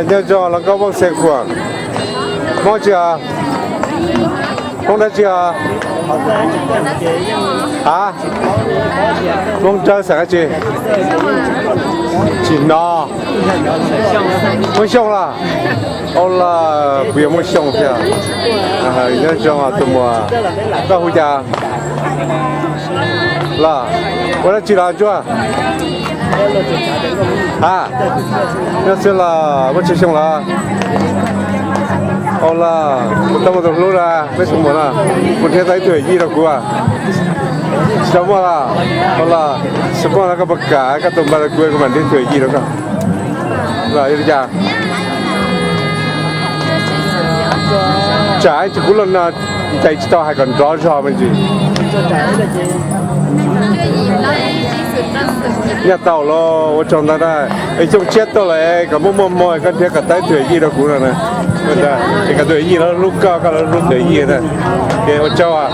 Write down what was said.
Nyob zoo los nkauj Vooj Xeem Khuam. Hmoob tsi os? Hmoob dab tsi os? A, Hmoob Dawb xeem dab tsi? Tsis hnov. Hmoob Xyooj los? Au las, kuv yog Hmoob Xyooj thiab. Nyob zoo tus muam, koj hu cas? Los, ua dab tsi los Ntsuag? A, nyob xwb los muaj tsawg xyoo los? Au las, kuv tau muaj tus hlub na, peb tus muam na, kuv nrhiav tau ib tug yawm yij rau kuv. Tsis tau muaj los? Au las, xyov koj no koj puas kam koj tus npawb rau kuv, kuv mam nrhiav tus yawm yij rau koj. Los yog li cas? Tsam ib tsis kub loj no ntais tsis tau hais kom nrov zog me ntsis. Nyaj tau los ua tsaug ntau na. Es xyoo tshiab tuaj lawm kom muaj muaj hmoo koj nrhiav kom tau ib tug yawm yij rau kuv no na. Es kom tus yawm yij los hlub koj, koj los hlub tus yawm yij na. Es ua tsaug.